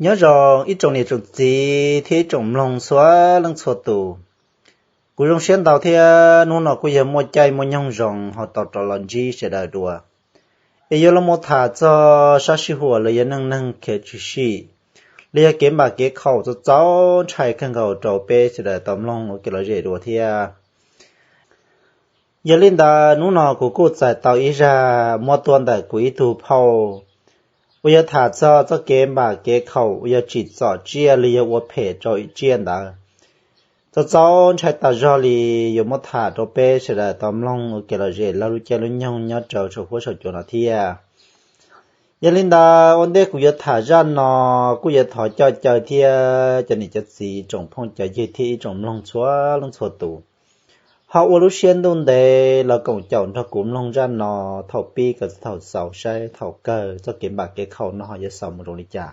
Nyob zoo ib tsoom niam tsoom txiv thiab ib tsoom mloog txhua leej txhua tus. Kuv zoo siab ntau thiab hnub no kuj yog muaj caij muaj nyoog zoo ho tau rov los ntsib sawv daws dua, es yuav los mus tham txog sab sij huam los yog neej neeg khiav tshwm sim, los yog kev npam kev khaum txaus txaus ntshai kawg nkaus rau peb sawv daws tau mloog ua kev lom zem dua thiab. Yog li ntawd hnub no kuv kuj txais tau ib zaj muab tuaj ntawm kuv ib tug phauj uas yog tham txog txoj kev npam kev khaum uas yog tsim txom tsiaj los yog ua phem rau tsiaj ntawd. Txaus txaus ntshai tas zog li, yuav muab tham rau peb sawv daws tau mloog ua kev lom zem laug lub caij lub nyoog nyob rau saum huab saum cua no thiab. Yog li ntawd ua ntej kuv yuav tham zaj no, kuj yuav thov coj caw thiab cov niam cov txiv tsoom phooj cov ywg thiab ib tsoom mloog txhua leej txhua tus ho ua lub siab ntuj ntev los koom caum nrog kuv mloog zaj no thaum pib kom txog thaum xaus saib thaum kawg txoj kev npam kev khaum no ho yuav xaus mus zoo li cas.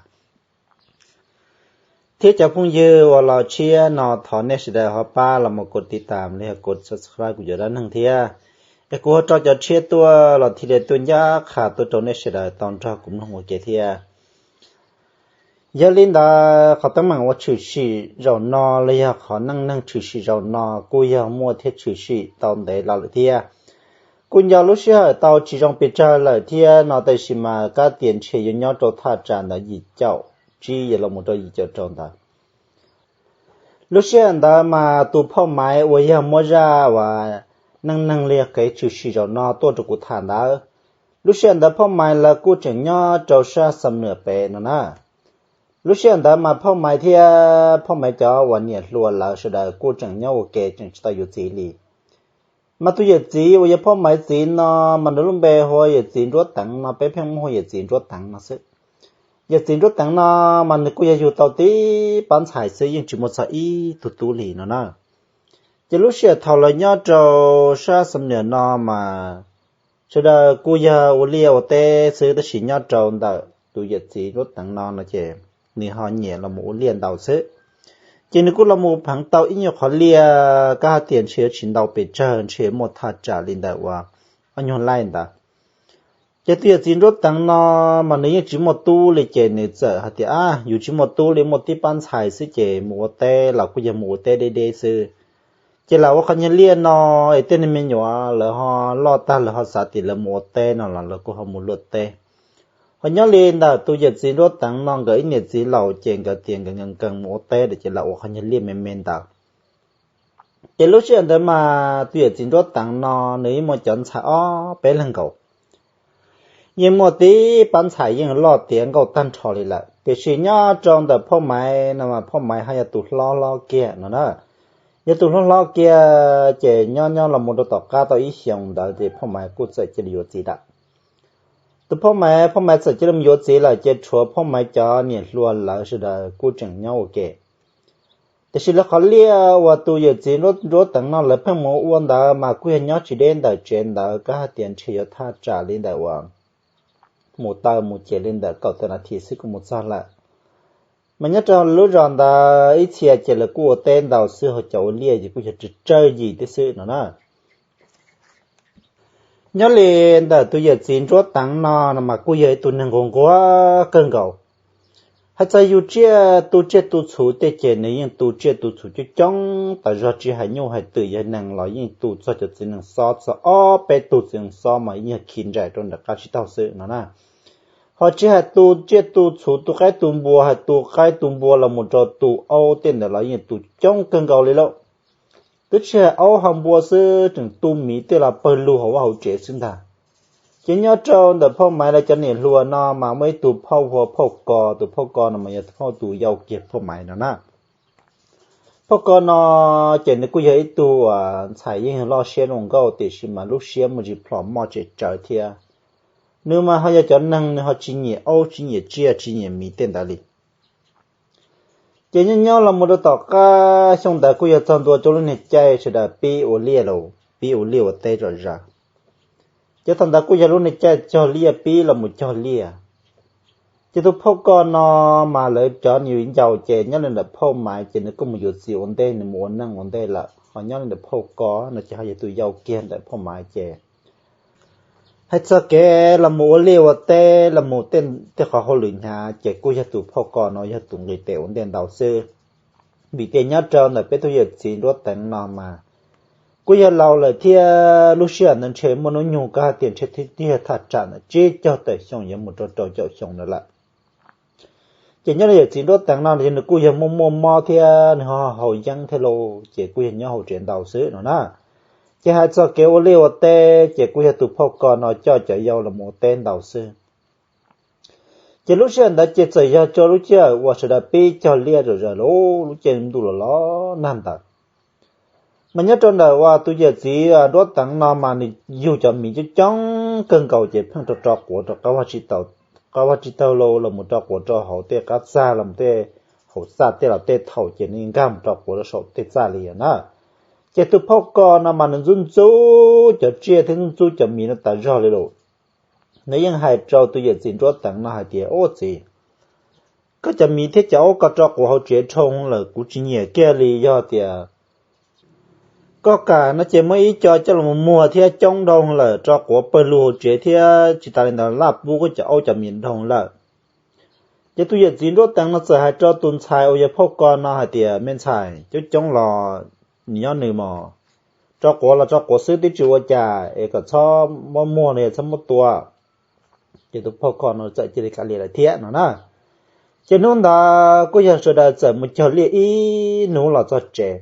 Thiab cov phooj ywg uas los tshiab no thov nej sawv daws ho pab los mus kov tiv tam los yog kov subscribe kuv cov dab neeg thiab, es kuv ho tso cov tshiab tuaj los thiaj li tuaj ncaj qha tuaj rau nej sawv daws tau nrog kuv mloog ua ke thiab. Yog li ntawd qhov teeb meem uas tshwm sim zaum no los yog qhov neej neeg tshwm sim zaum no kuj yog muaj thiab tshwm sim tau ntev los lawm thiab. Kuj nco lub sij hawm tau tsis zoo pes tsawg lawm thiab no, tab sis mas kab tias ntshe yuav nyob rau thaj tsam ntawd yim caum tsib yuav los mus rau yim caum rau ntawd. Lub sij hawm ntawd mas tus phauj Maiv uas yog muab zaj uas neej neeg li kev tshwm sim zaum no tuaj rau kuv tham ntawd, lub sij hawm ntawd phauj Maiv lawv kuj tseem nyob rau sab Xam Nuam pem no na. Lub sij hawm ntawd mas phauj Maiv thiab phauj Maiv cov uas niam hluas lawv sawv daws kuj tseem nyob ua ke tseem tsis tau yuav txiv li. Mas tus yawm txiv uas yog phauj Maiv txiv no mas nws lub npe hu ua yawm txiv Nruab Teev no, peb pheej muab hu ua yawm txiv Nruab Teev no xwb. Yawm txiv Nruab Teev no mas nws kuj yog yug tau tib pab ntxhais xwb, yeej tsis muaj txog ib tug tub li no na. Ces lub sij hawm thaum lawv nyob rau sab Xam Nuam no mas sawv daws kuj yog ua liaj ua teb xwb, tab sis nyob rau ntawm tus yawm txiv Nruab Teev no no ces nws ho nyiam los mus ua liaj ntau xwb. Ces nws kuj los mus pheev tau ib nyuag qhov liaj, kab hais tias ntshe yuav tsis ntau pes tsawg, ntshe muaj thaj tsam li ntawm uas ob nyuag laij ntawd. Ces tus yawm txiv Nruab Teev no mas nws yeej tsis muaj tub li, ces nws txawm hais tias, a, yus tsis muaj tub li, muaj tib pab ntxhais xwb ces mus ua teb los kuj yog mus ua teb deb deb xwb. Ces lam ua qhov nyuag liaj no es tej niag me nyuam lawv ho loj tag lawv ho xav tias lawv mus ua teb no los lawv kuj ho mus luaj teb. Ho nyob li ntawm tus yawm txiv Nruab Teev no nkawd ib niam txiv laus ces nkawd tias nkawd nkees nkees mus ua teb lawm ces lam ua qhov nyuag liaj me me ntawd. Ces lub sij hawm ntawd mas tus yawm txiv Nruab Teev no nws yeej muaj cov ntxhais ob peb leeg nkaus. Yeej muaj tib pab ntxhais yeej loj tiav nkauj tag nrho li lawm, tiam sis nyob rau ntawm phauj Maiv no mas phauj Maiv ho yog tus hlob hlob kiag no na. Yog tus hlob hlob kiag, ces nyob nyob los mus rau tom qab tau ib xyoos ntawd ces phauj Maiv kuj txawm cia li yuav txiv lawm. Tus phauj Maiv, phauj Maiv txawm cia li mus yuav txiv lawm ces tshuav phauj Maiv cov niam hluas lawv sawv daws kuj tseem nyob ua ke. Tiam sis lawv qhov liaj uas tus yawm txiv Nruab Teev no lawv pheej mus ua ntawd mas kuj yog nyob tsis deb ntawm tsev ntawd, kab hais tias ntshe yuav thaj tsam li ntawm uas mus taw mus ces li ntawm kaum tawm nas this xwb kuj mus txog lawm. Mas nyob rau lub zos ntawd ib txhia ces lawv kuj ua teb ntau xwb, ho cov ua liaj ces kuj yog tsawg tsawg yim tib xwb no na. Nyob li ntawm tus yawm txiv Nruab Teev no no mas kuj yog ib tug neeg nquag nquag kawg nkaus. Hais txog yug tsiaj tu tsiaj tu txhuv tej ces nws yeej tu tsiaj tu txhuv coob coob tas zog, tsis hais nyuj hais twm yog nees los yeej tu txog cov txiv nees xob txog ob peb tug txiv nees xob mas yeej yog khi nraim rau nram qab tsib taug xwb no na. Ho tsis hais tu tsiaj tu txhuv, tu qaib tu npua, hais tu qaib tu npua los mus rau tu aub tej ntawd los yeej tu coob kawg nkaus li lauj. Twb tsis hais aub ho npua xwb, tseem tu miv tej los pawg lug hauv vaj hauv tsev xwb ntag. Ces nyob rau ntawm phauj Maiv lawv cov niam hluas no mas muaj ib tug phauj hu ua phauj Ko, tus phauj Ko no mas yog tus phauj tus yau kiag phauj Maiv no na. Phauj Ko no ces nws kuj yog ib tug uas ntxhais yeej loj siab zoo nkauj, tiam sis mas lub siab muaj tsis plhom moj tseem tsawv thiab. Nws mas ho yog cov neeg nws ho tsis nyiam aub tsis nyiam tsiaj tsis nyiam miv tej ntawd li. Ces nyob nyob los mus rau tom qab xyoo ntawd kuj yog txog ntua rau lub niag caij sawv daws pib ua liaj los pib ua liaj ua teb zom zaws. Ces thaum ntawd kuj yog lub niag caij cog liaj pib los mus cog liaj. Ces tus phauj Ko no mas lawv cov niag viv ncaus ces nyob li ntawm phauj Maiv ces nws kuj mus yuav txiv ua ntej, nws mus ua neej ua ntej lawm, ho nyob li ntawm phauj Ko no ces ho yog tus yau kiag ntawm phauj Maiv ces Hais txog kev los mus ua liaj ua teb los mus tej qhov hauj lwm hnyav ces kuj yog tus phauj Kos no yog tus nqis tes ua ntej ntau xwb. Vim tias nyob rau ntawm peb tug yawm txiv Nruab Teev no mas kuj yog laus lawm thiab lub sij hawm ntawd ntshe muaj hnub nyoog koj hais tias ntshe twb yog thaj tsam ntawm tsib caug tawm xyoo yuav mus rau rau caum xyoo ntawd lawm. Ces nyob li yawm txiv Nruab Teev no ces nws kuj yog muaj muaj mob thiab nws ho haus yeeb thiab lauj, ces kuj yog nyob hauv tsev ntau xwb no na. Ces hais txog kev ua liaj ua teb ces kuj yog tus phauj Kos no coj cov yau los mus ua teb ntau xwb. Ces lub sij hawm ntawd ces txawm yog rau lub sij hawm uas sawv daws pib cog liaj zom zaws lub, lub caij ntuj los los nag ntawd. Mas nyob rau ntawm uas tus yawm txiv Nruab Teev no mas nws yug cov miv coob coob kawg nkaus ces pheej rau rau quav rau qab vaj tsis taug, qab vaj tsis taug los los mus rau quav rau hauv tej qab txaj los mus tej hauv txaj tej los tej thaum ces nws nkag mus rau quav rau saum tej txaj li na. Ces tus phauj Kos no mas nws ntxub ntxub cov tsiaj thiab ntxub ntxub cov miv no tas zog li lawm. Nws yeej hais rau tus yawm txiv Nruab Teev no hais tias, Ub txiv, koj cov miv thiab cov aub koj rau quav hauv tsev dhau lawm kuv tsis nyiam kiag li, yog tias koj kam no ces muab ib co coj los muag thiab coob dhau lawm, rau quav pawg lug hauv tsev thiab tsis tas li ntawd laj pub koj cov aub cov miv dhau lawm. Ces tus yawm txiv Nruab Teev no txawm hais rau tus ntxhais uas yog phauj Kos no hais tias, Me ntxhais, coob coob los nws nyob nws mos, rau quav los rau quav xwb twb tsis ua cas es kom txhob muab muag li txhob muab tua. Ces tus phauj Kos no txawm cia li kav liam lawm thiab no na. Ces hnub ntawd kuj yog sawv daws txawm mus cog liaj ib hnub los txog tsev.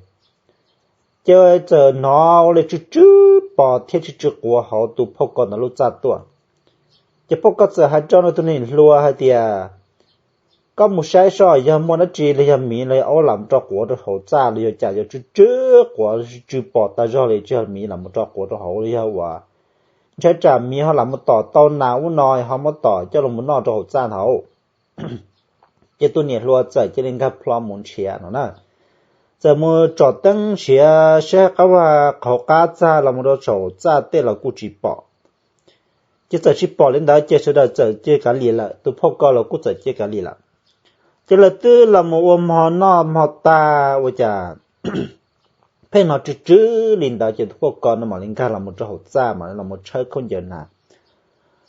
Ces txawm hnov ua li tsw tsw pos thiab tsw tsw quav hauv tus phauj Kos ntawd lub txaj tuaj. Ces phauj Kos txawm hais rau nws tus niam hluas hais tias, Koj mus saib seb yog muaj dab tsi los yog miv los yog aub lam rau quav rau hauv txaj los yog cas yuav tsw tsw quav tsw pos tas zog li, tsis yog miv lam mus rau quav rau hauv los yog uas ntshai tsam miv ho lam mus tom tau nas ub no ho muab tom coj los mus noj rau hauv txaj ntawd. Ces tus niam hluas txawm cia li nkag plho mus nrhiav no na. Txawm mus tsom teeb nrhiav saib qab vaj qhauv qab txaj los mus rau saum txaj tej los kuj tsis pom. Ces txawm tsis pom li ntawd ces sawv daws txawm cia li kav liam lawm, tus phauj Kos los kuj txawm cia li kav liam lawm. Ces lawv twb los mus ua hmo noj hmo tag ua cas pheej hnov tsw tsw li ntawd ces tus phauj Kos no mam li nkag los mus rau hauv txaj mas los mus tshawb khaub ncaws hnav.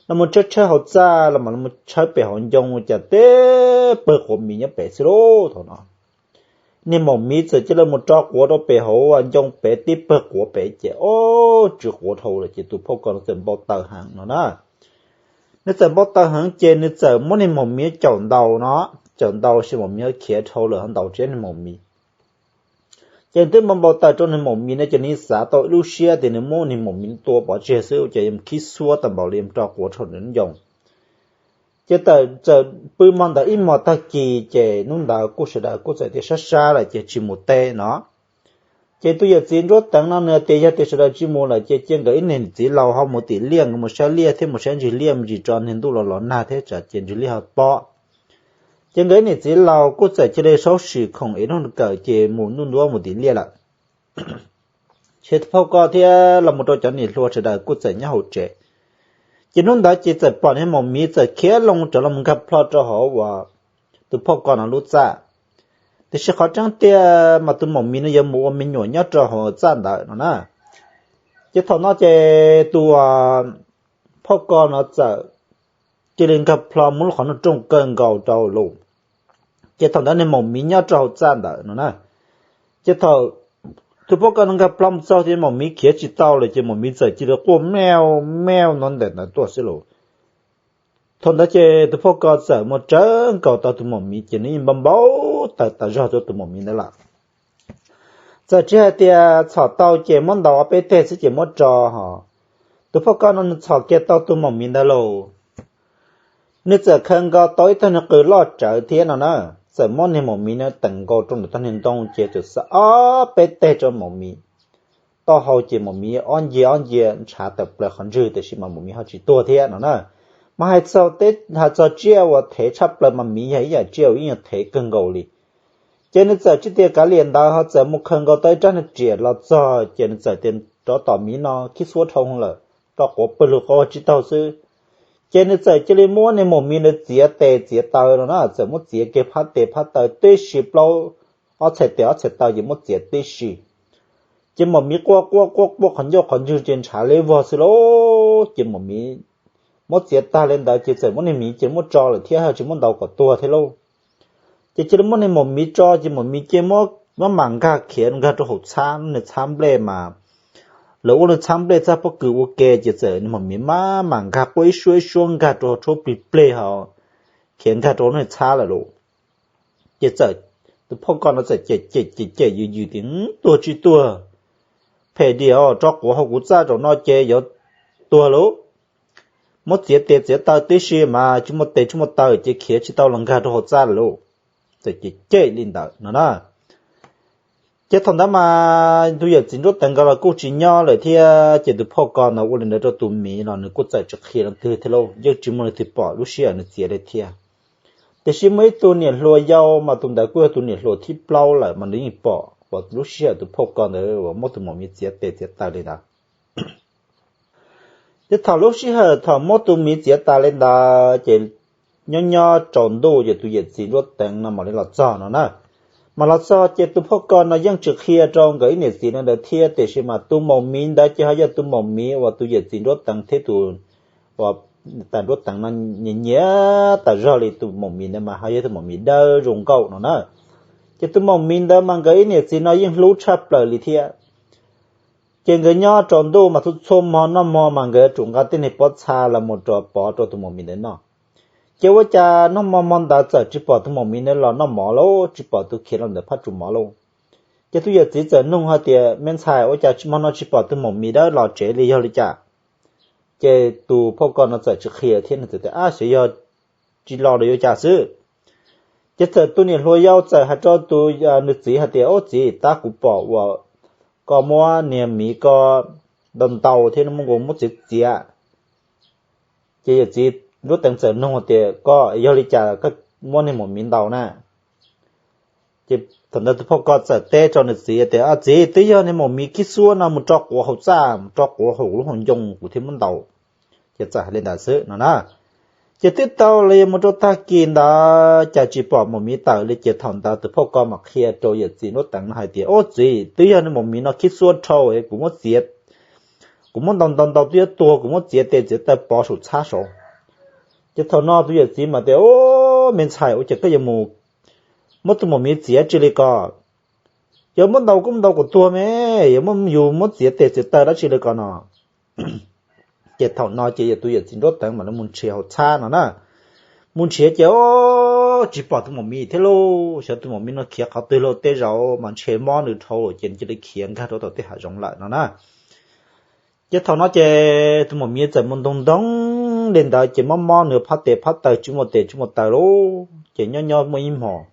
Los mus tshawb tshawb hauv txaj los mam los mus tshawb pem hauv ncoo ua cas tib pawg quav miv nyob pem xwb lauj. Thaum no niag maum miv txawm cia li mus rau quav rau pem hauv ncoo pem tib pawg quav pem ces ob tsw quav dhau lawm ces tus phauj Kos no txawm npau taws heev no na. Nws txawm npau taws heev ces nws txawm muab niag maum miv caum ntaus no, caum ntaus ces maum miv ho khiav dhau lawm ho ntaus tseb niag maum miv. Ces twb npau npau taws rau niag maum miv no ces nws xav tau ib lub siab tias nws muab niag maum miv tua pov tseg xwb ces yuav khib xuab tau npaum li rau quav rau nws ncoo. Ces txawm pw hmo ntawd ib hmos tag kis ces hnub ntawd kuj sawv daws kuj txawm tias sab sab lawm ces tsis mus teb no. Ces tus yawm txiv Nruab Teev no nws tias yog tias sawv daws tsis mus lawm ces cia nkawd ib niam txiv laus ho mus tim liaj, nkawd mus saib liaj thiab mus saib ntsis liaj me ntsis tso niag ntuj los los nag thiab tsam ces ntsis liaj ho pob. Ces nkawd ib niam txiv laus kuj txawm cia li saub sim khoom es noj kawm ces mus ntuj ntuab mus tim liaj lawm. Ces tus phauj Kos thiab los mus rau cov niam hluas sawv daws kuj txawm nyob hauv tsev. Ces hnub ntawd ces txawm pom niag maum miv txawm khiav loo rov los nkag plho rau hauv uas tus phauj Kos no lub txaj. Tiam sis qhov tseeb tiag mas tus maum miv no yuav mus ua me nyuam nyob rau hauv txaj ntawd no na. Ces thaum no ces tus phauj Kos no txawm cia li nkag plho muab lub qhov rooj kawg nkaus rau lawm. Ces thaum ntawd niag maum miv nyob rau hauv txaj ntawd no na. Ces thaum tus phauj Kos no nkag plho mus txog ces maum miv khiav tsis tau lawm ces maum miv txawm cia li quaj meow meow no ntawm ntawd tuaj xwb lauj. Thaum ntawd ces tus phauj Kos txawm mus tsawv nkaus tau tus maum miv ces nws yeej npau npau taws tas zog rau tus maum miv ntawd lawm. Txawm tsis hais tias txhom tau ces muab ntaus ob peb teg xwb ces muab tso ho. Tus phauj Kos no nws txhom kiag tau tus maum miv ntawd lauj, nws txawm khaws nkaus tau ib tug niag qws loj tsawv thiab no na. Txawm muab niag maum miv no teem nkaus rau ntawm tog niag ntoo ces txawm xa ob peb teg rau maum miv taub hau ces maum miv ob ncia ob ncia ntshav tawm plaws qhov ntswg tiam sis mas maum miv ho tsis tuag thiab no na. Mas hais txog teb hais txog tsiaj uas thev tshaj plaws mas miv yog ib yam tsiaj uas ib nyuag thev kawg nkaus li. Ces nws txawm tsis tias kav liam ntawd ho txawm mus khaws nkaus tau ib rab niag riam los txog ces nws txawm tias rov tom miv no khib xuab dhau lawm, rau quav pawg lug qhov tsis taug xwb. Ces nws txawm cia li muab niag maum miv ntawd txiav tes txiav taw no na, txawm muab txiav kiag phab tes phab taw tib si, plaub ob txhais tes ob txhais taw ces muab txiav tib si. Ces maum miv quaj quaj quaj quaj qhov ncauj qhov ntswg ces ntshav liab vog xwb lauj. Ces maum miv muab txiav tag li ntawd ces txawm muab niag miv ces muab tso lawm thiab, tsis muab ntaus kom tuag thiab lauj. Ces cia li muab niag maum miv tso, ces maum miv ces muab mam nkag khiav nkag rau hauv txhab, niag txhab nplej mas lawv ua niag txhab nplej txhab pob kws ua ke, ces txawm niag maum miv mam mam nkag quaj ib suab ib suab nkag rau hauv txhab plig pleg ho khiav nkag rau niag txhab lawm lauj. Ces txawm tus phauj ko no txawm cem cem cem cem yws yws tias, Tuag tsis tuag, phem diam os, tso quav hauv kuv txaj zaum no ces yuav tuag lauj. Muab txiav tes txiav taw tib si mas tsis muaj tes tsis muaj taw ces khiav tsis tau los nkag rau hauv txaj lawm lauj. Txawm cem cem li ntawd no na. Ces thaum ntawd mas tus yawm txiv nruab teev nkawd los kuj tsis nyob lawm thiab, ces tus phauj ko ntawd ua li ntawd rau tus miv los nws kuj txawm tsis qhia leej twg thiab lauj, yeej tsis muaj leej twg pom lub sij hawm nws txiav li thiab. Tiam sis muaj ib tug niam hluas yau mas tus ntawd kuj yog tus niam hluas thib plaub lawm mas nws yeej pom uas lub sij hawm tus phauj ko ntawd uas muab tus maum miv txiav tes txiav taw li ntawd. Ces thaum lub sij hawm thaum muab tus miv txiav tas li ntawd ces nyob nyob tsaus ntuj ces tus yawm txiv nruab teev no mam li los txog no na. Mas los txog ces tus phauj ko no yeej tsis qhia rau nkawd ib niam txiv no ntawd thiab, tiam sis mas tus maum miv ntawd ces ho yog tus maum miv uas tus yawm txiv nruab teev thiab tus uas tais nruab teev no nyiam nyiam tas zog li. Tus maum miv ntawd mas ho yog tus maum miv dawb zoo nkauj no na. Ces tus maum miv ntawd mas nkawd ib niam txiv no yeej hlub tshaj plaws li thiab. Ces nkawd nyob tsaus ntuj mas txhua txhua hmo noj hmo mas nkawd yuav tsum nqa tej niag pob txha los mus rau pov rau tus maum miv ntawd noj. Ces ua cas noj hmo hmo ntawd txawm tsis pom tus maum miv ntawd los noj mov lauj, tsis pom tus khiav los ntawm phab tsuas mov lauj. Ces tus yawm txiv txawm nug hais tias, Me ntxhais, ua cas hmo no tsis pom tus maum miv dawb los tsev li, yog li cas? Ces tus phauj ko no txawm tsis qhia thiab, nws txawm tias, Ab, xyov yog tsis los los yuav cas xwb. Ces txawm tus niam hluas yau txawm hais rau tus, nws txiv hais tias, Ob txiv, tab kuv pom uas koj muab niag miv ko ntaus ntaus thiab muab nkaus muab txiav txiav. Ces yawm txiv nruab teev txawm nug tias, Koj yog li cas koj muab niag maum miv ntaus na? Ces thaum ntawd tus phauj ko txawm teb rau nws txiv tias, Txiv, twb yog niag maum miv khib xuab no mus tso quav hauv txaj, mus tso quav hauv lub hauv ncoo kuv thiaj muab ntaus. Ces txawm hais li ntawd xwb no na. Ces twb tau li mus rau tag kis ntawd cas tsis pom maum miv tawm li. Ces thaum ntawd tus phauj ko mam qhia rau yawm txiv nruab teev no hais tias, Ob txiv, twb yog niag maum miv no khib xuab dhau, kuv muab txiav, kuv muab ntaus ntaus ntaus twb yuav tuag, kuv muab txiav tes txiav taw pov saum txhab saud. Ces thaum no tus yawm txiv mas tias, Ob, me ntxhais, ua cas koj yuav mus muab tus maum miv txiav tsi li ko? Yog muab ntaus koj muab ntaus kom tuag me, yog muab yus muab txiav tes txiav taw dab tsi li ko no? Ces thaum no ces yog tus yawm txiv nruab teev mas lawv mus nrhiav hauv txhab no na. Mus nrhiav ces, o, tsis pom tus maum miv thiab lauj. Xyov tus maum miv no khiav qhov twg lauj, tej zaum mas ntshe mob nws dhau lawm ces nws cia li khiav nkag rau tom tej hav zoov lawm no na. Ces thaum no ces tus maum miv txawm mus ntoo ntoo li ntawd ces mob mob nws phab tes phab taw, tsis muaj tes tsis muaj taw lauj. Ces nyob nyob muaj ib hmos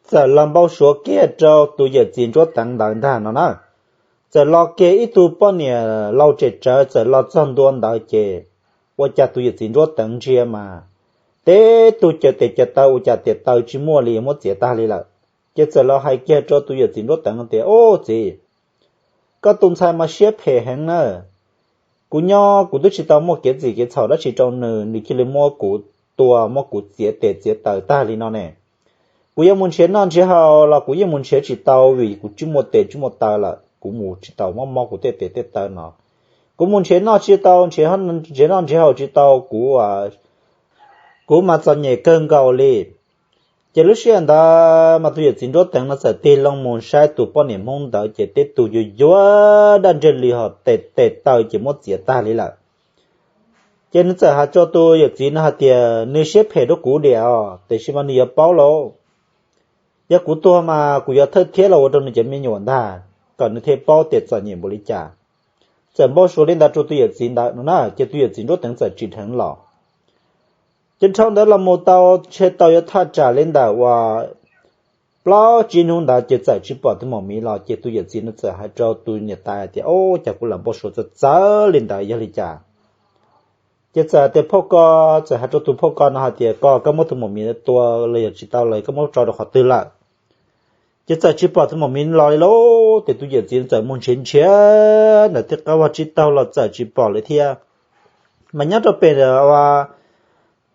txawm los npau suav kiag rau tus yawm txiv nruab teev ntawd ntag no na. Txawm los kiag ib tug poj niam laus tsem tsawv txawm los txog ntua ntawd ces ua cas tus yawm txiv nruab teev ntsia mas teb tug caws tes caws taw ua cas tes taw tsis muaj li, muab txiav tag li lawm. Ces txawm los hais kiag rau tus yawm txiv nruab teev tias, Ob txiv, koj tus ntxhais mas siab phem heev na. Kuv nyob kuv twb tsis tau muaj kev txim kev txhaum dab tsi rau nws, nws cia li muab kuv tua, muab kuv txiav tes txiav taw tag li no ne. Kuv yuav mus nrhiav noj nrhiav haus los kuv yeej mus nrhiav tsis tau vim kuv tsis muaj tes tsis muaj taw lawm, kuv mus tsis tau, mob mob kuv tej tes tej taw no. Kuv mus nrhiav noj tsis tau, nrhiav noj nrhiav haus tsis tau, kuv, kuv mas txom nyem kawg nkaus li. Ces lub sij hawm ntawd mas tus yawm txiv nruab teev no txawm tig loo mus saib tus poj niam Hmoob ntawd ces teb tug yuag yuag daj ntseg li ho tes tes taw ces muab txiav tag li lawm. Ces nws txawm hais rau tus yawm txiv no hais tias, Nws siab phem rau kuv diam os, tiam sis mas nws yuav paub lauj. Yog kuv tuag mas kuv yuav thawj thiab los ua rau nws cov me nyuam ntag, kom nws thiaj paub tias txom nyem npaum li cas. Txawm npau suav li ntawd rau tus yawm txiv ntawd no na, ces tus yawm txiv nruab teev txawm tsim dheev los. Ces dhau ntawd los mus tau ntshe tau yuav thaj tsam li ntawm uas plaub tsib hnub ntawd ces txawm tsis pom tus maum miv los, ces tus yawm txiv no txawm hais rau tus niam tais tias, O, cas kuv lam npau suav txawv txawv li ntawd yog li cas? Ces txawm tias phauj ko, txawm hais rau tus phauj ko no hais tias, Ko, koj muab tus maum miv tua los yog tsis tau los koj muab tso rau qhov twg lawm? Ces txawm tsis pom tus maum miv los li lauj. Ces tus yawm txiv txawm mus nrhiav nrhiav ntawm tej qab vaj tsib taug los txawm tsis pom lawm thiab. Mas nyob rau pem,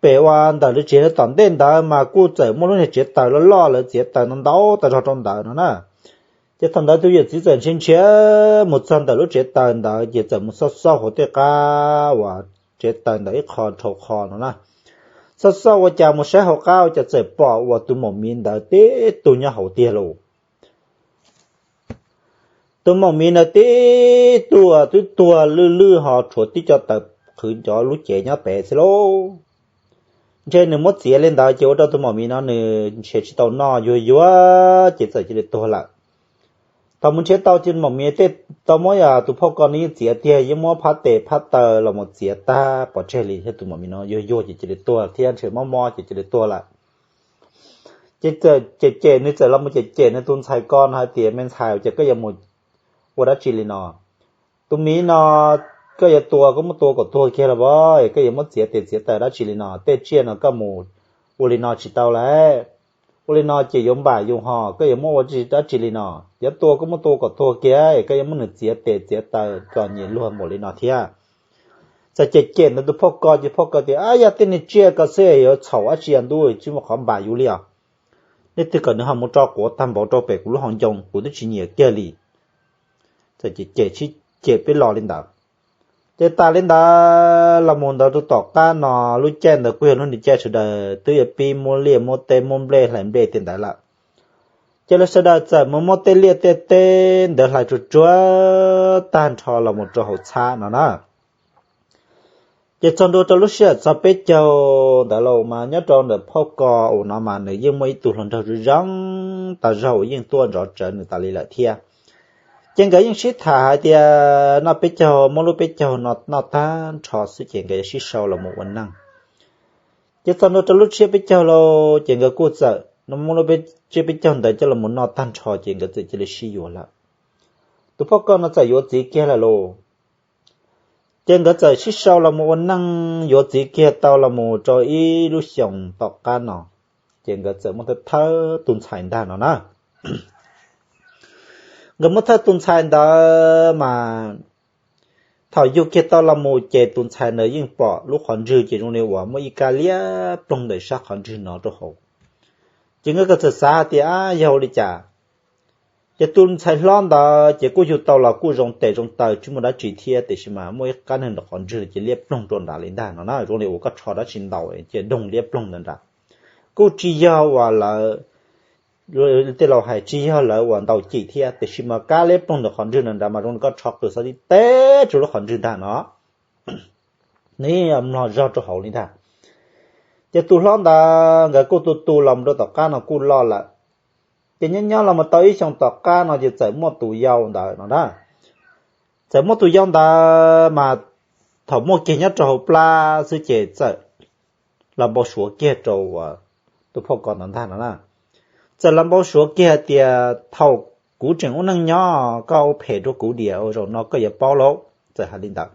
pem uas ntawm lawv tsev tom ntej ntawd mas kuj txawm muaj lub niag tsev taws loj loj lawv txiav taws ntau ntau tas zog rau ntawd no na. Ces thaum ntawd tus yawm txiv txawm nrhiav nrhiav mus txog ntawm lub tsev taws ntawd ces txawm mus xauj xauj hauv tej qab uas tsev taws ntawd ib qho dhau qho no na. Xauj xauj ua cas mus saib hauv qab ua cas txawm pom uas tus maum miv ntawd tib tug nyob hauv tiag lauj. Tus maum miv ntawd tib tug twb tuag lwj lwj ho tshuav tib co taws qhwv cov lub cev nyob pem xwb lauj. Ntshe nws muab txiav li ntawd ces ua rau tus maum miv no nws nrhiav tsis tau noj yuag yuag ces txawm cia li tuag lawm. Thaum mus nrhiav tau ces maum miv tej tau muab yog tus phauj ko nws yeej txiav tiag, yeej muab phab tes phab taw los mus txiav tag pov tseg li thiab tus maum miv no yuag yuag ces cia li tuag thiab ntshe mob mob ces cia li tuag lawm. Ces txawm cem cem nws txawm los mus cem cem nws tus ntxhais ko no hais tias me ntxhais ces koj yuav mus ua dab tsi li no? Tus miv no koj yuav tua koj muab tua kom tuag kiag los as, koj yuav muab txiav tes txiav taw dab tsi li no? Tej tsiaj no koj mus ua li no tsis tau lawm. Ua li no ces yuav npam yus ho, koj yuav muab ua dab tsi li no? Yuav tua koj muab tua kom tuag kiag, koj yuav muab nws txiav tes txiav taw txom nyem luag npaum li no thiab. Txawm cem cem ntawd tus phauj ko ces phauj ko tias, Ab, yog tej niag tsiaj ko xwb yuav txhaum dab tsi ntub tsis muaj qhov npam yus li os. Leej twg kom nws ho mus tso quav tag npaum rau pem kuv lub hauv ncoo, kuv twb tsis nyiam kiag li. Txawm cem cem sib cem peb los li ntawd. Ces tas li ntawd los mus ntawd rau tom qab no, lub caij ntawd kuj yog lub niag caij sawv daws twb yuav pib muab liaj muab teb muab nplej hlais nplej tej ntawd lawm. Ces lawv sawv daws txawm mus muab tej liaj tej teb ntawd hlais tsuag tsuag tag nrho los mus rau hauv txhab no na. Ces txog ntua rau lub sij hawm txog peb caug ntawd los mas nyob rau ntawm phauj ko uas no mas nws yeej muaj ib tug hluas nraug zoo zoo tas zog uas yeej tuaj nrov tsawv nws tas li lawm thiab. Ces nkawd yeej sib tham hais tias noj peb caug muab lub peb caug no noj tag nrho xwb ces nkawd yuav sib sau los mus ua neej. Ces txog ntua rau lub tsiab peb caug lauj ces nkawd kuj txawm muab lub tsiab peb caug ntawd coj los mus noj tag nrho ces nkawd txawm cia li sib yuav lawm. Tus phauj ko no txawm yuav txiv kiag lawm lauj. Ces nkawd txawm sib sau los mus ua neej yuav txiv kiag tau los mus rau ib lub xyoos tom qab no, ces nkawd txawm muab thawj thawj tus ntxhais ntag no na. Nkawd muab thawj tus ntxhais ntawd mas thaum yug kiag tau los mus ces tus ntxhais ntawd yeej pom lub qhov ntswg ces zoo li uas muaj ib kab liab ploog ntawm sab qhov ntswg no rau hauv. Ces nkawd kuj txawm xav hais tias, Ab, yog ua li cas? Ces tus ntxhais hlob ntawd ces kuj yug tau los kuj zoo tes zoo taw tsis muaj dab tsi thiab, tiam sis mas muaj ib kab neeg ntawm qhov ntswg ces liab ploog rau nrad li ntag no na, zoo li uas koj rho dab tsi ntaus ces doog liab ploog ntawd nrad. Kuj tsis yog uas lawv, tej laus hais tsis yog lawv uas ntaus cim thiab, tiam sis mas kab liab ploog ntawm qhov ntswg ntawd nrad mas zoo li koj rho qws xov tib teb rau lub qhov ntswg ntag no. Nws mlog zog rau hauv li ntag. Ces tus hlob ntawd nkawd kuj tu tu los mus rau tom qab no kuj loj lawm. Ces nyob nyob los mus tau ib xyoos tom qab no ces txawm muaj tus yau ntawd no na. Txawm muaj tus yau ntawd mas thaum muaj kiag nyob rau hauv plab xwb ces txawm los npau suav kiag rau tus phauj ko ntawd ntag no na. Txawm los npau suav kiag hais tias thaum kuv tseem ua neej nyob koj ua phem rau kuv diam ua zaum no koj yuav paub lauj, txawm hais li ntawd.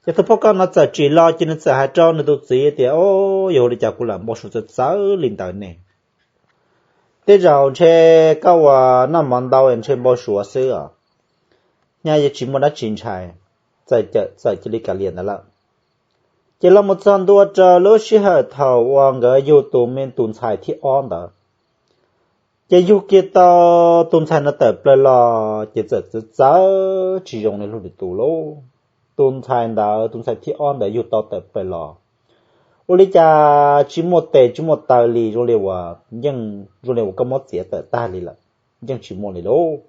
Ces tus phauj ko no txawm tsim los ces nws txawm hais rau nws tus txiv tias, O, yog ua li cas kuv lam npau suav txawv txawv li ntawd ne? Tej zaum ntshe koj ua noj mov ntau ntshe npau suav xwb os. Nyaj yeej tsis muaj dab tsi ntshai. Txawm cia li kav liam ntawd lawm. Ces los mus txog ntua rau lub sij hawm thaum uas nkawd yug tus me tus ntxhais thib ob ntawd, ces yug kiag tau tus ntxhais no tawm plaws los ces txawm txawv txawv tsis zoo li lwm tus lauj. Tus ntxhais ntawd, tus ntxhais thib ob ntawd yug tau tawm plaws los, ua li cas tsis muaj tes tsis muaj taw li, zoo li uas yeej zoo li uas koj muab txiav tawm tag li lawm, yeej tsis muaj li lauj.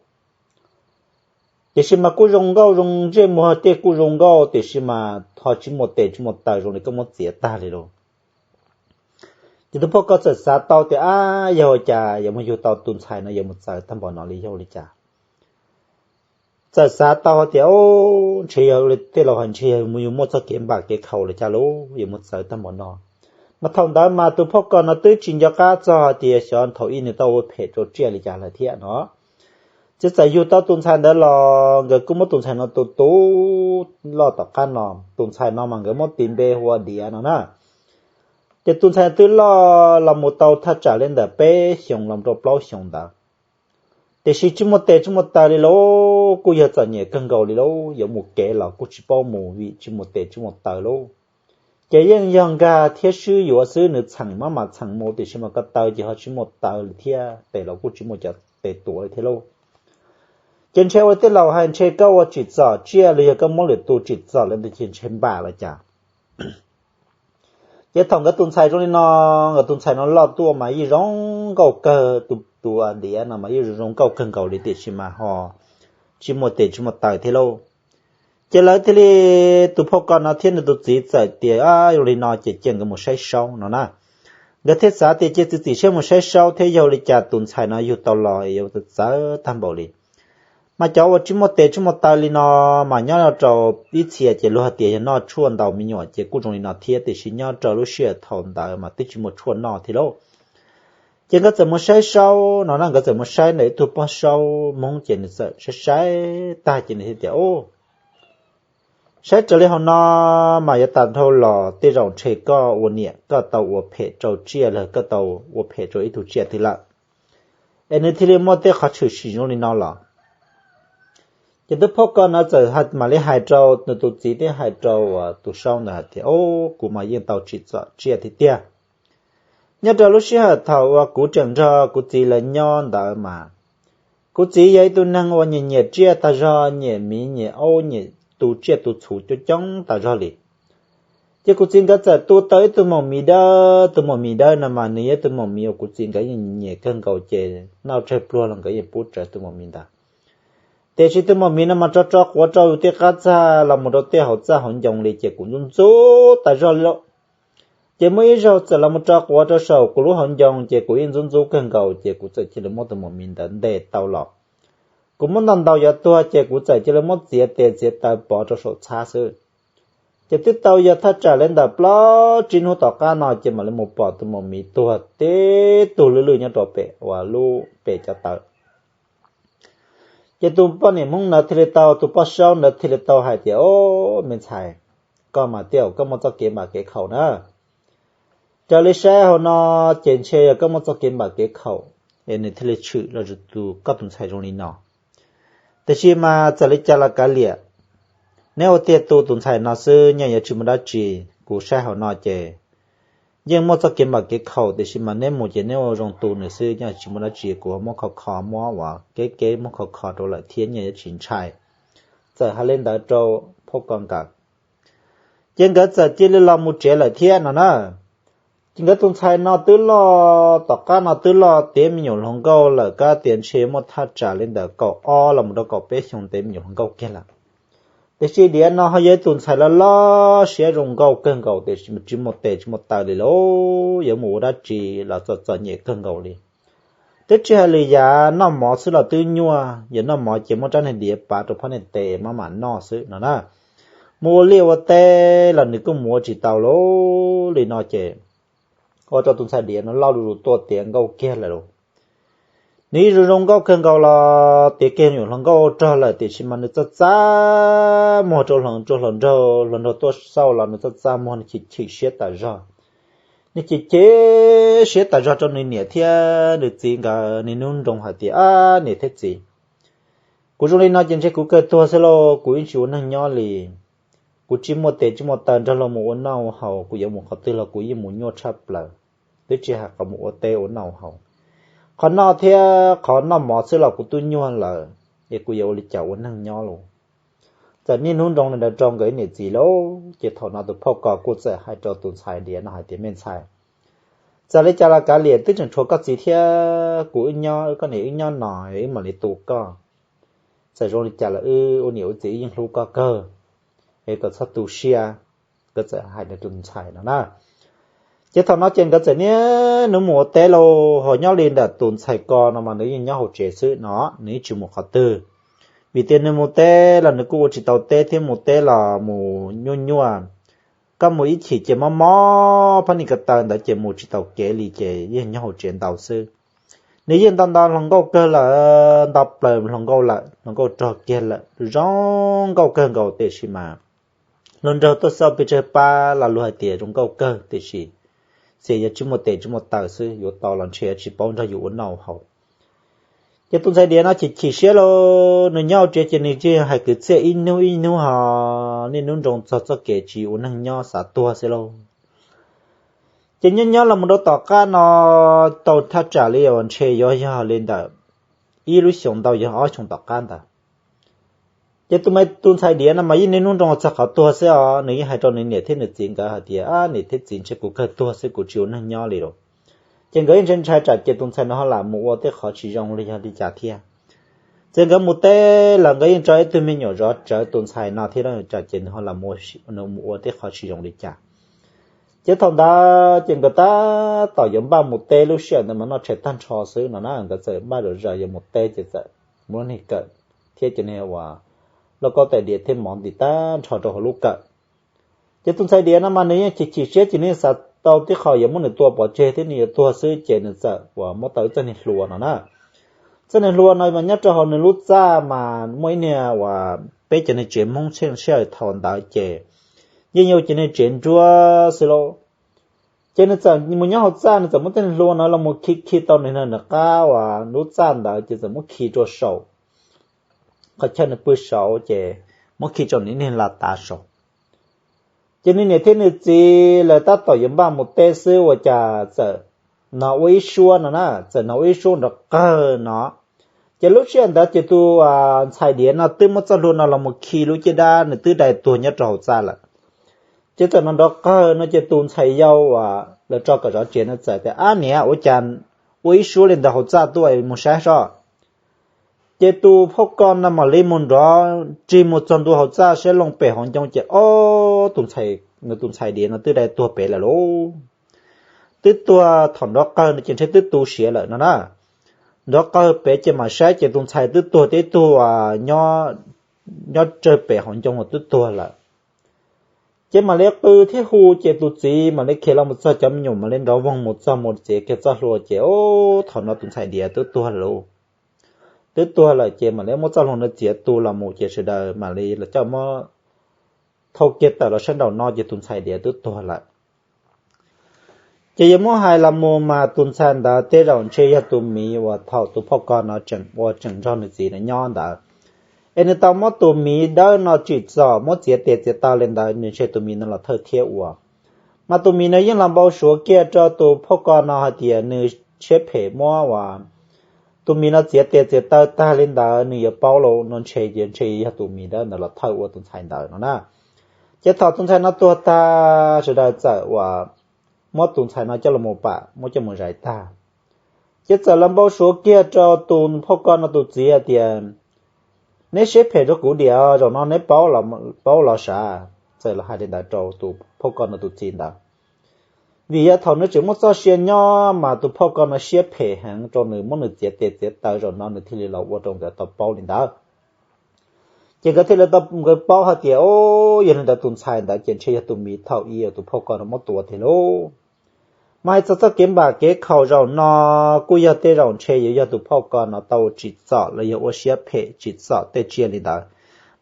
Tiam sis mas kuj zoo nkauj zoo ntsej muag tej kuj zoo nkauj tiam sis mas ho tsis muaj tes tsis muaj taw zoo li koj muab txiav tag li lauj. Ces tus phauj ko txawm xav tau tias, Ab, yog ua cas yuav mus yug tau tus ntxhais no yuav mus txawv tag npaum no li, yog ua li cas? Txawm xav tau hais tias, O, ntshe yog tej laus hais ntshe yog mus yus muaj txoj kev npam kev khaum los cas lauj, yuav mus txawv tag npaum no. Mas thaum ntawd mas tus phauj ko no twb tsis nco qab txog hais tias xyov thaum ub nws tau ua phem rau tsiaj li cas lawm thiab no. Ces txawm yug tau tus ntxhais ntawd los nkawd kuj muab tus ntxhais no tu tu loj tom qab no. Tus ntxhais no mas nkawd muab tis npe hu ua Diav no na. Ces tus ntxhais twb loj los mus tau thaj tsam li ntawm peb xyoos los rau plaub xyoos ntawd. Tiam sis tsis muaj tes tsis muaj taw li lauj, kuj yog txom nyem kawg nkaus li lauj, yuav mus kev los kuj tsis paub mus vim tsis muaj tes tsis muaj taw lauj. Ces yeej yog nkag thiab swb yuav xwb, nws txheem maj mam txheem mus tiam sis mas ko taw ces ho tsis muaj taw li thiab, tes los kuj tsis muaj cov tes tuav li thiab lauj. Ces ntshe ua tej laus hais ntshe koj ua tsim txom tsiaj los yog koj muab lwm tus tsim txom lawm ntawd ces ntshe npam los cas. Ces thaum nkawd tus ntxhais zoo li no, nkawd tus ntxhais no loj tuaj mas yeej zoo nkauj kawg, tus, tus diav no mas yeej zoo nkauj kawg nkaus li, tiam sis mas ho tsis muaj tes tsis muaj taw thiab lauj. Ces lawv thiaj li, tus phauj ko no thiab nws tus txiv txawm tias zoo li no ces cia nkawd mus saib saub no na. Nkawd thiaj xav tias cia txiv txim siab mus saib saub thiab yog li cas tus ntxhais no yug tau los yuav txawv tag npaum li. Mas cov uas tsis muaj tes tsis muaj taw li no mas nyob rau ib txhia ces luag hais tias yog noj tshuaj ntau me nyuam ces kuj zoo li no thiab, tiam sis nyob rau lub sij hawm thaum ntawd mas twb tsis muaj tshuaj noj thiab lauj. Ces nkawd txawm mus saib saub no na, nkawd txawm mus saib ntawm ib tug poj saub Hmoob ces nws txawm saib saib tag ces nws thiaj tias, Saib raws li hauv no mas yuav tas dhau los tej zaum ntshe koj ua niam koj tau ua phem rau tsiaj los koj tau ua phem rau ib tug tsiaj twg lawm, es nws thiaj li muaj tej qhov tshwm sim zoo li no los. Ces tus phauj ko no txawm mam li hais rau nws tus txiv thiab hais rau tus saub ntawd hais tias, Kuv mas yeej tau tsim txom tsiaj tiag tiag. Nyob rau lub sij hawm thaum uas kuv tseem nrog kuv txiv lawv nyob ntawd mas kuv txiv yog ib tug neeg uas nyiam nyiam tsiaj tag zog, nyiam miv nyiam aub, nyiam tu tsiaj tu txhu coob coob tag zog li. Ces kuv txiv nkawd txawm tu tau ib tug maum miv dawb, tus maum miv dawb no mas nws yog ib tug maum miv uas kuv txiv nkawd yeej nyiam kawg nkaus ces noj tsawg pluag los nkawd yeej pub rawv tus maum miv ntawd. Tiam sis tus maum miv no mas tso tso quav rau tej qab txag los mus rau tej hauv txaj hauv ncoo li ces kuv ntxub ntxub tas zog li lauj. Ces muaj ib zaug txawm los mus tso quav rau saum kuv lub hauv ncoo ces kuv yeej ntxub ntxub kawg nkaus ces kuv txawm cia li muab tus maum miv ntawd ntes tau los. Kuv muab ntaus ntaus yuav tuag ces kuv txawm cia li muab txiav tes txiav taw pov rau saum txhab xwb. Ces twb tau yog thaj tsam li ntawm plaub tsib hnub tom qab no ces mam li mus pom tus maum miv tuag tib tug lwj lwj nyob rau pem uas lub pem cov taw. Ces tus poj niam Hmoob ntawd thiaj li tau, tus poj saub ntawd thiaj li tau hais tias, Au, me ntxhais, koj mas tias koj muaj txoj kev npam kev khaum na. Raws li saib hauv no ces ntshe yog koj muaj txoj kev npam kev khaum es nws thiaj li tshwm los tus, koj tus ntxhais zoo li no. Tiam sis mas txawm li cas los kav liam, neb ua tiag tu tus ntxhais no xwb, yeej yuav tsis muaj dab tsi. Kuv saib hauv no ces yeej muaj txoj kev npam kev khaum, tiam sis mas neb mus ces neb ua zoo tu nws xwb, yeej tsis muaj dab tsi, kuv muab kho kho, muab uas kev kev muab kho kho rau lawm thiab, yeej yuav tsis ntshai. Txawm hais li ntawd rau phauj ko nkawd, ces nkawd txawm cia li los mus tsev lawm thiab no na. Ces nkawd tus ntxhais no twb loj, tom qab no twb loj tiav me nyuam hluas nkauj lawm, kab tias ntshe muaj thaj tsam li ntawm kaum ob los mus rau kaum peb xyoos ntev me nyuam hluas nkauj kiag lawm. Tiam sis diav no ho yog ib tus ntxhais loj loj siab zoo nkauj kawg nkaus, tiam sis tsis muaj tes tsis muaj taw li lauj, yuav mus ua dab tsi los txom txom nyem kawg nkaus li. Twb tsis hais lwm yam, noj mov xwb los twb nyuaj, yog noj mov ces muab rab niag diav pav rau phab niag tes maj mam noj xwb no na. Mus ua liaj ua teb los nws kuj mus ua tsis tau lauj. Li no ces ua rau tus ntxhais diav no loj zuj zus tuaj tiav nkauj kiag lawm lauj. Nws yeej zoo zoo nkauj kawg nkaus los tiav kiag me nyuam hluas nkauj rog lawm, tiam sis mas nws txaj txaj muag rau hluas nraug, hluas nraug tuaj xauj los nws txaj txaj muag, nws chim chim siab tas zog. Nws chim chim siab tas zog rau nws niam thiab nws txiv nkawd niaj hnub nroo hais tias, Ab, niam thiab txiv, kuv zoo li no ces ntshe kuv kawg tuag xwb lauj, kuv yeej tsis ua neeg nyob li. Kuv tsis muaj tes tsis muaj taw nrog luag mus ua noj ua haus, kuv yuav mus qhov twg los kuv yeej mus nyuaj tshaj plaws, twb tsis hais qhov mus ua teb ua noj ua haus. Qhov noj thiab qhov noj mov xwb los kuv twb nyuaj lawm, es kuv yuav ua li cas ua neeg nyob lauj? Txawm niaj hnub nroo li ntawd rau nkawd ib niam txiv lauj. Ces thaum no tus phauj ko kuj txawm hais rau tus ntxhais diav no hais tias, Me ntxhais, txawm li cas los kav liam, twb tseem tshuav koj txiv thiab kuv wb nyob, koj niam wb nyob no, wb mam li tu koj. Txawm zoo li cas los wb ua niam ua txiv wb yeej hlub koj kawg, es koj txhob tu siab. Nkawd txawm hais rau tus ntxhais no na. Ces thaum no ces nkawd txawm niaj hnub mus ua teb lauj. Ho nyob li ntawm tus ntxhais ko no mas nws yeej nyob hauv tsev xwb no, nws yeej tsis mus qhov twg. Vim tias nws mus teb los nws kuj ua tsis tau teb thiab, mus teb los mus nyuaj nyuaj. Koj mus ib chim ces mob mob phab niag ko taw ntawd ces mus tsis tau kev li ces yeej nyob hauv tsev ntau xwb. Nws yeej nto nto hluas nkauj kawg lawm, nto plaws hluas nkauj lawm, hluas nkauj rog kiag lawm, zoo nkauj kawg nkaus, tiam sis mas hluas nraug tuaj xauj pes tsawg pab los luag hais tias zoo nkauj kawg, tiam sis xyov yuav tsis muaj tes tsis muaj taw xwb, yuav tau los ntshe tsis paub nrog yus ua noj ua haus. Ces tus ntxhais diav no chim chim siab lauj, nws nyob hauv tsev ces nws tsis hais kwv txhiaj ib hnub ib hnub ho niaj hnub nroo txog txoj kev tsis ua neeg nyob xav tuag xwb lauj. Ces nyob nyob los mus rau tom qab no tau thaj tsam li uas ntshe yuav yog li ntawm ib lub xyoos ntau yog ob xyoos tom qab ntawd. Ces tus me tus ntxhais diav no mas yeej niaj hnub nroo txog qhov tuag xwb os, nws yeej hais rau nws niam thiab nws txiv nkawd hais tias, Ab, niam thiab txiv, ntshe kuv kawg tuag xwb, kuv tsis ua neeg nyob li lauj. Ces nkawd yeej ntshai ntshai tsam ces tus ntxhais no ho lam mus ua tej qhov tsis zoo li yog li cas thiab. Ces nkawd mus teb los nkawd yeej tso ib tug me nyuam zov tsawv tus ntxhais no thiab, tsam ces nws ho lam mus ua tej qhov tsis zoo li cas. Ces thaum ntawd ces nkawd tab tom yuav npaj mus teb, lub sij hawm ntawd mas noj tshais tag nrho xwb no na, nkawd txawm npaj zom zaws yuav mus teb ces txawm muaj neeg kawm thiab cov neeg uas lauj kaub tais diav thiab mov ntim tag nrho rau hauv lub kawm. Ces tus ntxhais diav no mas nws yeej chim chim siab ces nws xav tau tib qho yuav muab nws tua pov tseg thiab nws yuav tuag xwb ces nws txawm uas muab tau ib txoj niag hlua no na. Txoj niag hlua no mas nyob rau hauv nws lub txaj mas muaj ib niag uas peb cov niag tsev Hmoob sij hawm thaum ntawd ces yeej yog cov niag tsev nruab xwb lauj. Ces nws txawm mus nyob hauv txaj, nws txawm muab txoj niag hlua no los mus khi khi tau nws nram qab uas lub txaj ntawd ces txawm muab khi rau saum qhov chaw nws pw saud ces muab khi rau nws niag la tav saud. Ces nws niam thiab nws txiv lawv tab tom yuav npaj mus teb xwb ua cas txawm hnov ua ib suab no na, txawm hnov ua ib suab nrov qawg no. Ces lub sij hawm ntawd ces tus ntxhais diav no twb muab txoj hlua no los mus khi lub caj dab nws twb dai tuag nyob rau hauv txaj lawm. Ces txawm hnov nrov qawg no ces tus ntxhais yau uas lawv tso kom zov tsev no txawm tias, Ab niam, ua cas ua ib suab li ntawd hauv txaj tuaj, mus saib soj. Ces tus phauj ko no mam li mus nrov rig mus txog ntua hauv txaj saib loo pem hauv ncoo ces ob tus ntxhais, nws tus ntxhais diav no twb dai tuag pem lawm lauj. Twb tuag thaum nrov qawg no ces ntshe twb tu siav lawm no na. Nrov qawg pem ces mam saib ces tus ntxhais twb tuag tib tug nyob tsawg pem hauv ncoo uas twb tuag lawm. Ces mam li qw thiab hu ces tus txiv mam li khiav los mus txog cov me nyuam mam li nrov voog mus txog mus txiav kiag txoj hlua ces ub, thaum no tus ntxhais diav twb tuag lawm. Twb tuag lawm ces mam li muab txoj hlua no txiav tu los mus ces sawv daws mam li los coj muab thau kiag tawm los sab nraum no ces tus ntxhais diav twb tuag lawm. Ces yuav muab hais los mus mas tus ntxhais ntawd tej zaum ntshe yog tus miv uas thaum tus phauj ko no tseem ua tseem nrog nws txiv no nyob ntawd, es nws tau muab tus miv dawb no tsim txom muab txiav tes txiav taw li ntawd nws ntshe tus miv no los thawj thiab ua. Mas tus miv no yeej los npau suav kiag rau tus phauj ko no hais tias nws siab phem muab uas tus miv no txiav tes txiav taw tag li ntawd nws yuav paub los no ntshe, ntshe yog tus miv dawb ntawd los thawj ua tus ntxhais ntawd no na. Ces thaum tus ntxhais no tuag tag sawv daws txawm uas muab tus ntxhais no coj los pam muab coj mus zais tag. Ces txawm los npau suav kiag rau tus phauj ko no tus txiv hais tias, Neb siab phem rau kuv diam, zaum no neb paub los sav? Txawm los hais li ntawd rau tus phauj ko no tus txiv ntawd. Vim yog thaum nws tseem muaj txoj sia nyob mas tus phauj ko no siab phem heev rau nws, muab nws txiav tes txiav taw, zaum no nws thiaj li los ua rau nkawd tau paub li ntawd. Ces nkawd thiaj li tau nkawd paub hais tias, o, yog li ntawd tus ntxhais ntawd ces ntshe yog tus miv thaum ub tus phauj ko no muab tua tiag lauj. Mas hais txog txoj kev npam kev khaum zaum no kuj yog tej zaum ntshe yuav yog tus phauj ko no tau tsim txom los yog ua siab phem tsim txom tej tsiaj li ntawd.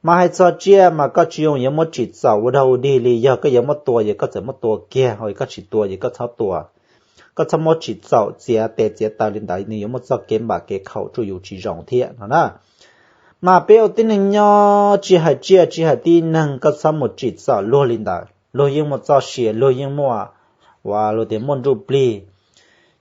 Mas hais txog tsiaj mas koj tsis zoo yuav muab tsim txom ua dog ua dig li, yog koj yuav muab tua ces koj txawm muab tua kiag, ho koj tsis tua ces koj txhob tua. Koj txhob muab tsim txom txiav tes txiav taw li ntawd, nws yuav muaj txoj kev npam kev khaum rau yus tsis zoo thiab no na. Mas peb ua tib neeg nyob tsis hais tsiaj tsis hais tib neeg koj txhob mus tsim txom luag li ntawd. Luag yeej muaj txoj sia, luag yeej muaj, uas luag tias muaj nruj plig.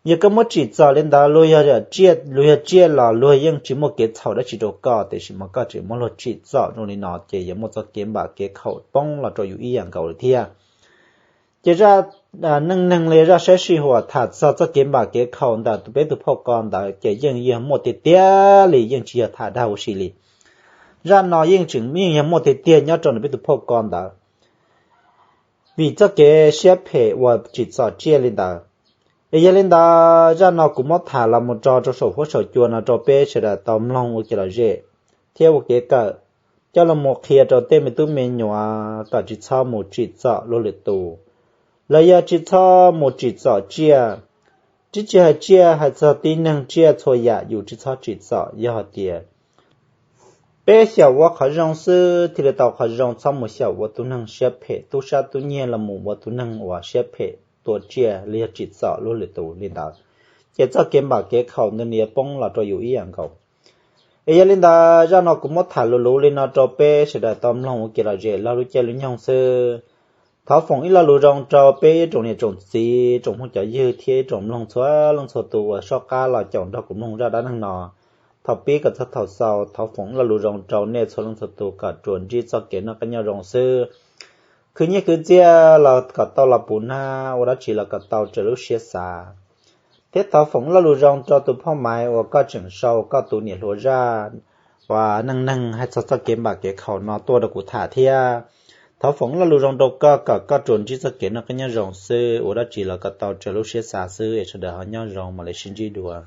Yog koj muab tsim txom li ntawd, luag yog tsiaj, luag yog tsiaj los luag yeej tsis muaj kev txhaum dab tsi rau koj, tiam sis mas koj tseem muab luag tsim txom zoo li no ces yuav muaj txoj kev npam kev khaum poob los rau yus ib yam nkaus li thiab. Ces zaj neej neeg li zaj saib sij huam tham txog txoj kev npam kev khaum ntawm tus peb tus phauj ko ntawd ces yeej yog muaj tiag tiag li, yeej tsis yog tham dag ua si li. Zaj no yeej tseem yeej yog muaj tiag tiag nyob rau nws peb tus phauj ko ntawd, vim txoj kev siab phem uas tsim txom tsiaj li ntawd. Es yog li ntawd zaj no kuv muab tham los mus tso rau saum huab saum cua no rau peb sawv daws tau mloog ua kev lom zem thiab ua kev kawm, coj los mus qhia rau tej me tub me nyuam kom tsis txhob mus tsim txom luag lwm tus, los yog tsis txhob mus tsim txom tsiaj. Tsis tsis hais tsiaj, hais txog tib neeg tsiaj txhua yam yus tsis txhob tsim txom. Yog hais tias peb xyaum ua qhov zoo xwb thiaj li tau qhov zoo, txhob mus xyaum ua tus neeg siab phem, tub sab tub nyiag los mus ua tus neeg uas siab phem tua tsiaj los yog tsim txom luag lwm tus li ntawd, ces txoj kev npam kev khaum ntawd nws yuav poob los rau yus ib yam nkaus. Es yog li ntawd zaj no kuv muab tham luv luv li no rau peb sawv daws tau mloog ua kev lom zem lub caij lub nyoog xwb. Thov foom ib lo lus zoo rau peb ib tsoom niam tsoom txiv, tsoom phooj cov ywg thiab ib tsoom mloog txhua leej txhua tus uas soj qab los caum nrog kuv mloog zaj dab neeg no. thaum pib kom txog thaum xaus, thov foom lo lus zoo rau nej txhua leej txhua tus kom tsuas ntsib txoj kev noj qab nyob zoo xwb. Khwv nyiaj khwv txiaj los kom tau los puv hnab, ua dab tsi los kom tau raws lub siab xav. Thiab thov foom lo lus zoo rau tus phauj Maiv uas koj tseem sau koj tus niam hluas zaj uas neej neeg hais txog txoj kev npam kev khaum no tuaj rau kuv tham thiab. Thov foom lo lus zoo rau koj kom koj tsuas ntsib txoj kev noj qab nyob zoo xwb, ua dab tsi los kom tau raws lub siab xav xwb es sawv daws ho nyob zoo mam li sib ntsib dua.